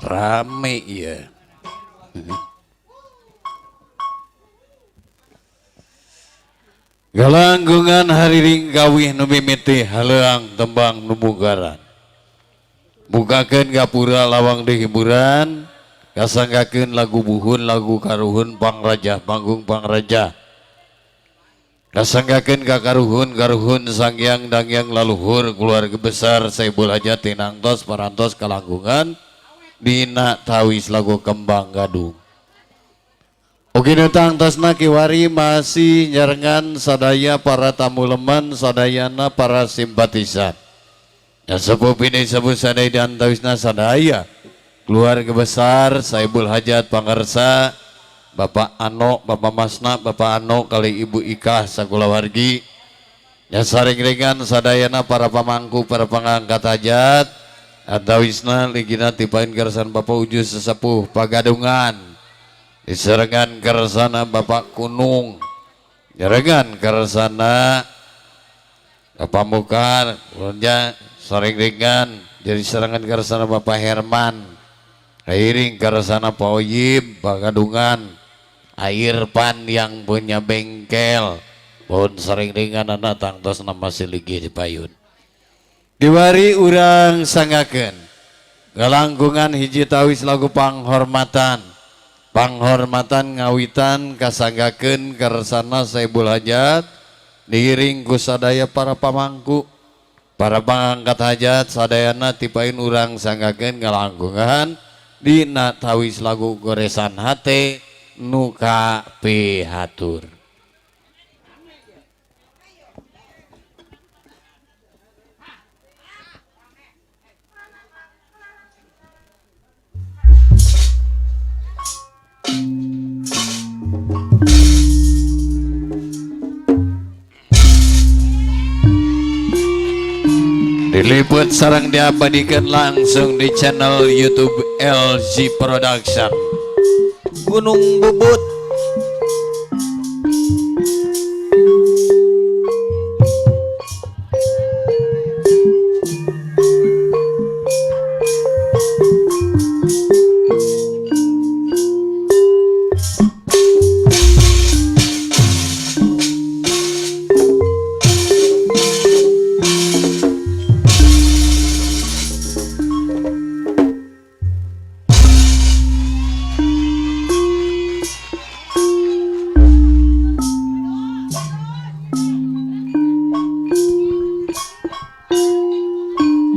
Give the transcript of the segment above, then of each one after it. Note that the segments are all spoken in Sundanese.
Rame iya. Galanggungan hariring gawih nu mimiti haleuang tembang nu bugaran. Bukakeun gapura lawang di hiburan, kasanggakeun lagu buhun lagu karuhun pangraja panggung pangraja. Kasanggakeun ka karuhun karuhun sanghyang dangyang laluhur keluarga besar Saibul Hajat tinangtos parantos kalanggungan dina tawis lagu kembang gadung. Oke datang tasna kiwari masih nyarengan sadaya para tamu leman sadayana para simpatisan. Ya sepuh pini sepuh sadaya dan tawisna sadaya keluarga besar Saibul Hajat Pangarsa Bapak Ano, Bapak Masna, Bapak Ano kali Ibu Ika sakulawargi. Ya saring-ringan sadayana para pamangku para pangangkat hajat antawisna ligina tipain kersan Bapak Uju sesepuh pagadungan. Diserengan kersana Bapak Kunung, nyerengan kersana Bapak Mukar, ulunnya sering ringan jadi serangan kersana Bapak Herman, airing kersana Pak Oyib, Pagadungan, Air Pan yang punya bengkel, pun sering ringan anak tangtos nama siligi di payun. Diwari urang sanggakeun, galangkungan hiji tawis lagu panghormatan. Panghormatan ngawitan kasanggakeun kersana Saibul Hajat diiring ku sadaya para pamangku para pangangkat hajat sadayana tipain urang sanggakeun ngalangkungan dina tawis lagu goresan hate nu kapihatur. Diliput sarang diabadikan langsung di channel YouTube LG Production. Gunung Bubut.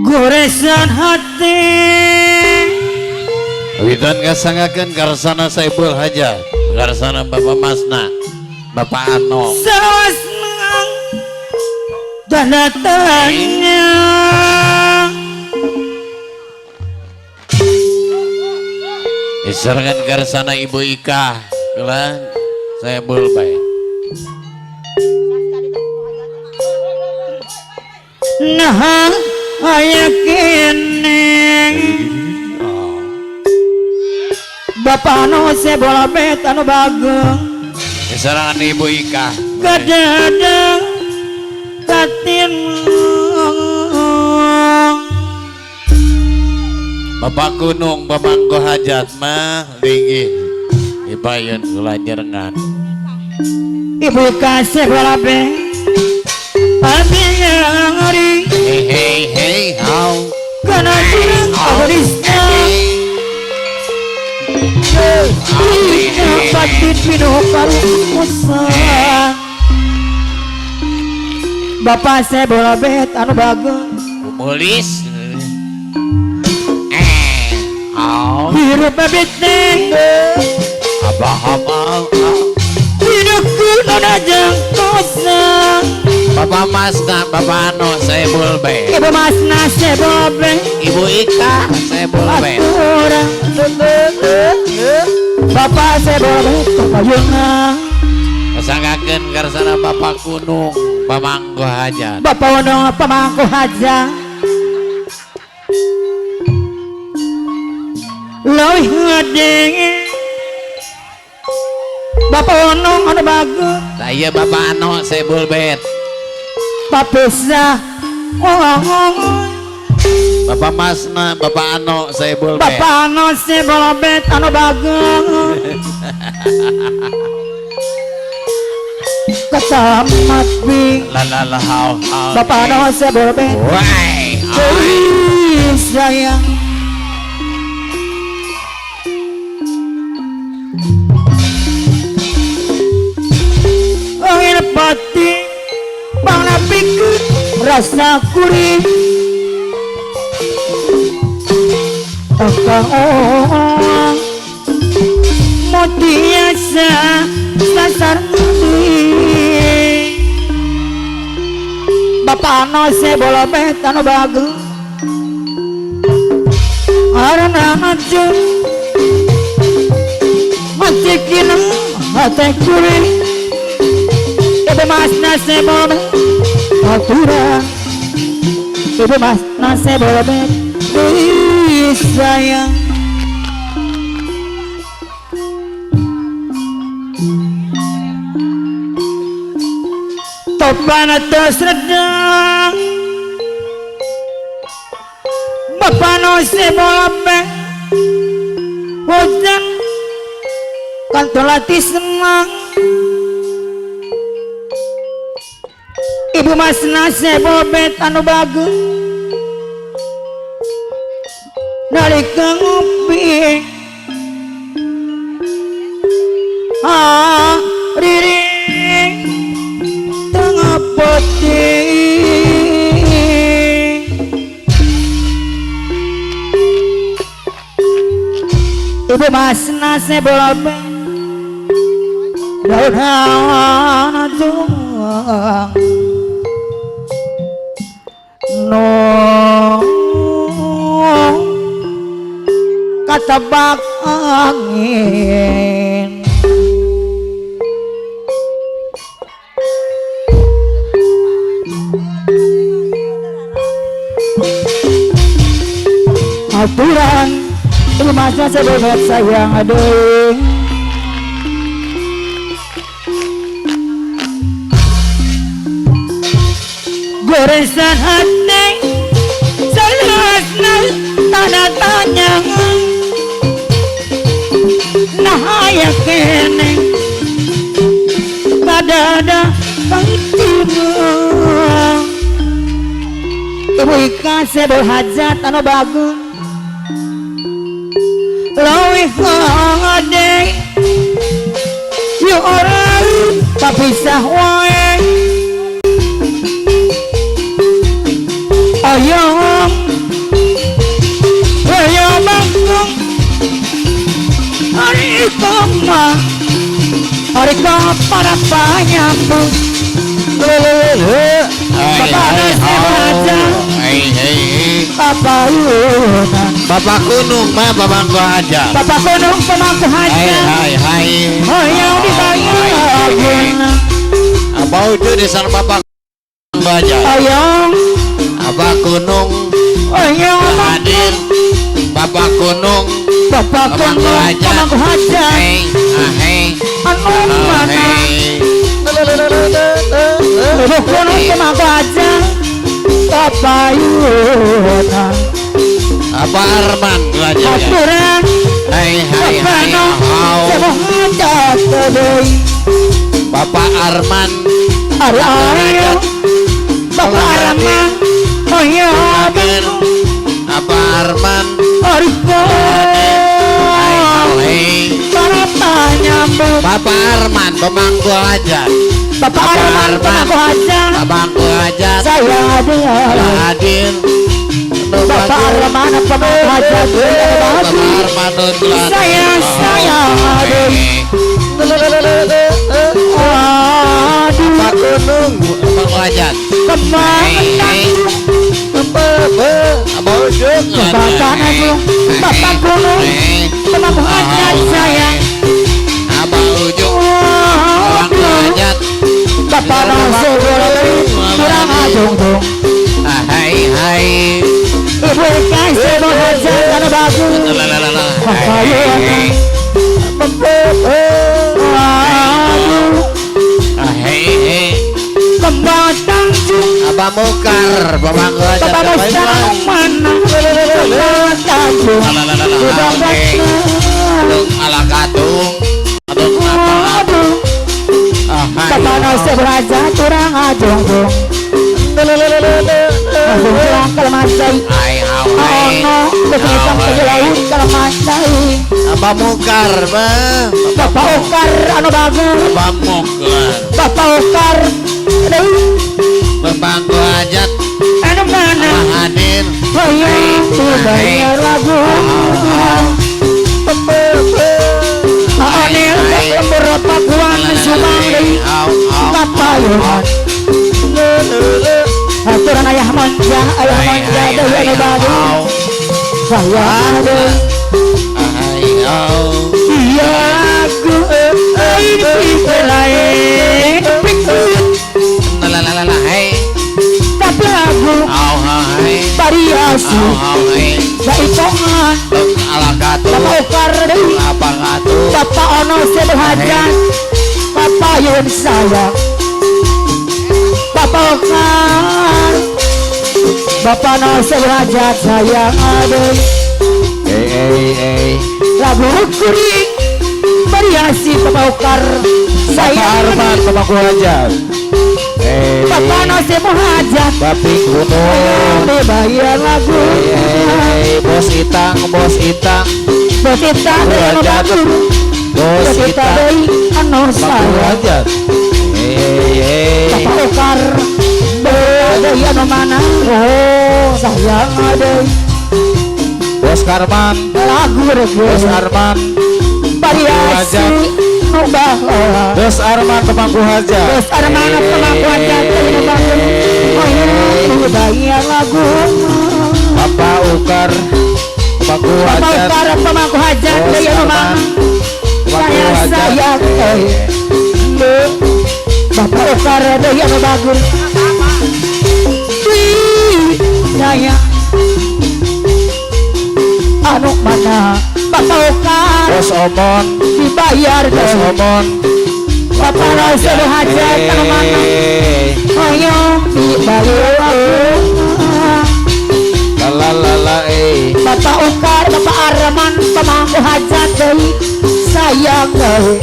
Goresan hati Witan kasangakeun karsana Saibul Hajat, karsana Bapak Masna, Bapak Ano. Sawas menang tanda tanya. Diserahkan karsana Ibu Ika, kelan Saibul bae. Nah, aya kene. Bapak anu sebola bet anu bageng. Diserangan Ibu Ika. Kadadang katin. Bapak Gunung pamangku hajat mah linggih dibayun kula nyerengan. Ibu Ika sebola bet. Abi ngari. Hey hey hey how. Kana jirang agorisna. Batin pinuh karukusan. Bapak sebola bet anu bageng. Mulis. Hirup babit neng. Abah abah. Hidup kuno najeng kosong. Bapak Masna, Bapak Ano, Saibul be. Ibu Masna, Saibul be. Ibu Ika, Saibul be. Bapak Saibul be, Bapak. Kesanggakeun karsana Bapak Kunung, pamangku hajat. Bapak Unung, pamangku hajat. Leuwih ngadenge. Bapak Unung anu bagus. Saya Bapak Ano, Saibul bet. Papisah. Oh, oh, oh. Bapak Masna, Bapak Ano Saebul Bet. Bapak Ano Saebul Bet anu bageng. Ketamat bing. La la la hau hau. Bapak Ano Saebul Bet. Wai. Sayang. Angin pati bangna pikir rasa kuring. Akang orang mutiasa sasar Bapak Ano Saebul Bet anu bageng. Arana ngajeng ngecikin hate kuring. Ibu Masna Saebul Bet aturan. Ibu Masna Saebul Bet sayang. Topan atas redang Bapak Ano Saebul Bet hujan kantolati senang. Ibu Masna Saebul Bet anu bageng nalika ngopi riri tengah peti. Ibu Masna Saebul Bet daun hajung no katebak angin. Aturan Ibu Masna Saebul Bet sayang aduh. Goresan hati selasna tanda tanya. Nah aya kene kadada pangtimbang. Ibu Ika Saebul Hajat anu bageng leuwih ngade yu orang papisah wae. Ayong ayo bageng hari koma hari para panyambung. Bapak Ano Saebul Hajat Bapak Yuna Bapak Gunung mah pemangku hajat. Bapak Gunung pemangku hajat. Hai hai hai. Hoyong dibayar. Apa itu di sana Bapak Hajat? Hoyong. Bapak Gunung. Hoyong. Hadir. Bapak Gunung. Bapak Gunung pemangku hajat. Hei, hei. Anu mana? Bapak Gunung pemangku hajat. Bapak Yuna. Apa Arman belajar? Aturan. Hai hai hai. Bapak Arman. Ayo. Bapak Arman. Oh iya. Bapak Arman. Bapak Arman pemangku hajat. Bapak Arman pemangku hajat. Pemangku hajat. Saya hadir. Bapak Arman pemangku hajat. Saya saya hadir. Bapak Gunung pemangku hajat. Bapak Gunung pemangku hajat saya. Abang Ujung pemangku hajat. Bapak kurang ajung dong. Hai hai. Ibu kasih hajat karena bagus. Aduh. Hei hei. Kembang tanjung. Abah Bapak Mukar, Bapak Gajah, Bapak Mukar mana? Tanjung, ala katung, aduh, Bapak Nose beraja turang ajong, turang kalamasai, ono bersama laut kalamasai. Bapak Mukar, Bapak Okar, anu bagus, Bapak Mukar, Bapak Okar, Bapak Hajat, anu mana? Hadir, bayar lagu, Anil lembur pakuan Subang deui, Bapak Yohan, aturan ayah manja deui anu bagus, saya deui. Iya lagu lain tapi lagu variasi daitongan Bapak Okar deui, Bapak Ono Sebehajat, Bapak Yun saya, Bapak Okar, Bapak Ono Sebehajat sayang aduh. Lagu kuring variasi Bapak Okar Bapak Arman pemangku hajat, Bapak Nose Muhajat, Bapak Gunung dibayar lagu, Bos Itang, Bos Itang, Bos Itang, Bos Itang, anu saya, Bapak Okar, deui anu mana, oh sayang deui. Bos Karman, lagu Bos Arman, variasi Bos Arman pemangku hajat, Bos Arman pemangku hajat, bayar lagu, Bapak Ukar pemangku hajat, Bapak Ukar pemangku hajat, saya sayang, Bapak Ukar deui anu bagus, saya anu mana Bapak Okar, Bos Omon dibayar Bos Omon, Bapak Nose Hajat anu mana hoyong dibayar la la la Bapak Okar, Bapak Arman pemangku hajat deui sayang deui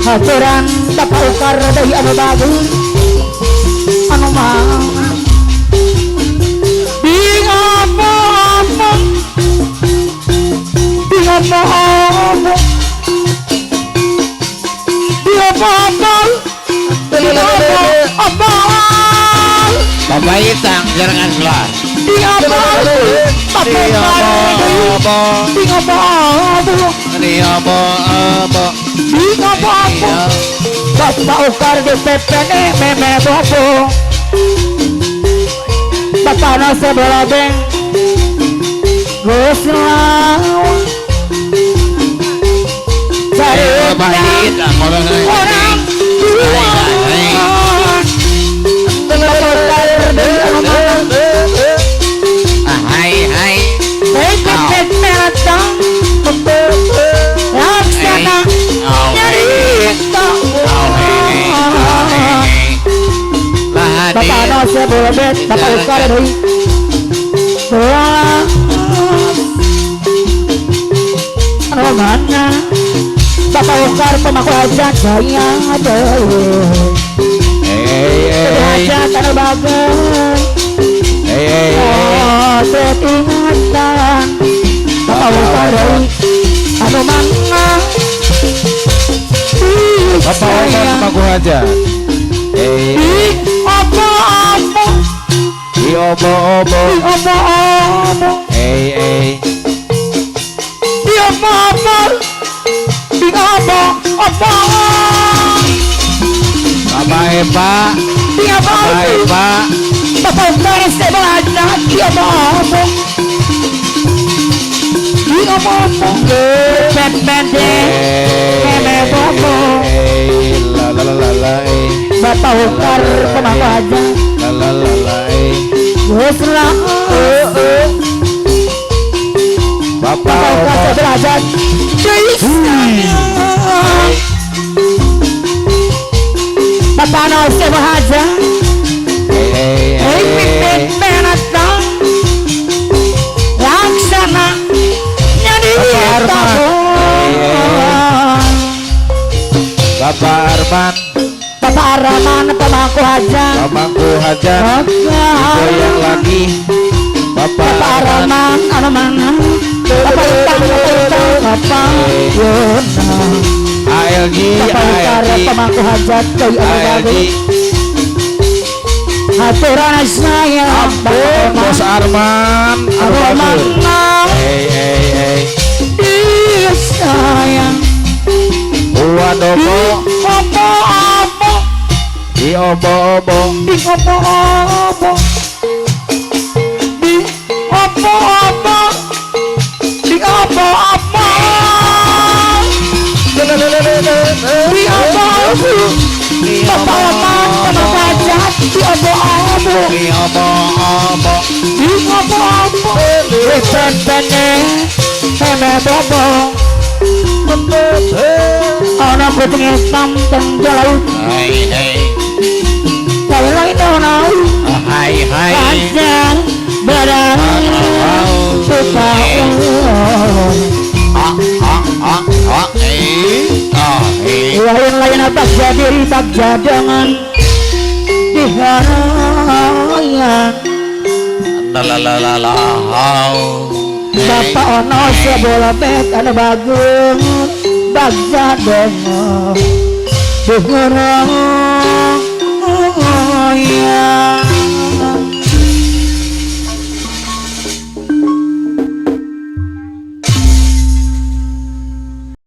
haturan Bapak Okar deui anu bagus anu mana Bapak Itang jangan keluar. Bapak Okar di PPN meme bobo, Bapak Nose Bolobeng Gus Lawan orang laksana nyarita Bapak Nose Bolobet, Bapak Ukar deui anu mana Bapak Ukar pemangku hajat sayang deui hajat anu bagus oh ingatan Bapak Ukar deui anu mana Bapak Ukar pemangku hajat obo-obo di obo-obo obo-obo di obo-obo di obo-obo Bapak Eva, di Bapak Eva, Bapak Ukar sebelahnya di obo-obo di obo-obo PPD meme bobo la la la la Bapak Ukar pemangku hajat la la la la Gus Bapak Ukar sebelah hajat Bapak Nose Hajat Bapak Arman, Bapak Arman pemangku hajat. Pemangku hajat. Goyang lagi. Bapak Bapak Arman, Arman anu mana? Bapak Itang, Bapak Itang, Bapak Yona. ALG, Bapak Utara ALG, pemangku hajat deui anu ALG. bagus. Aturan saya Ampun, Bos Arman, anu Arman bagus. Hey, hey, hey. Iya sayang. Wadobo, Opo-opo, di obo-obo. di opo-opo, di opo-opo, di opo-opo, di opo-opo. Bapak Oman pemangku hajat di opo-opo, Di obo-obo. Di opo-opo. Wis bene eme bobo. Ana kucing hitam teng laut. Hai hai. Lain ono Hai hai. panjang barang suka. Ah ah ah ah eh ah eh. Lain-lain bagja diri bagja dengan diharayan. La la la la la hau. Bapak ono sebola bet anu bagus bagja dengan diharayan.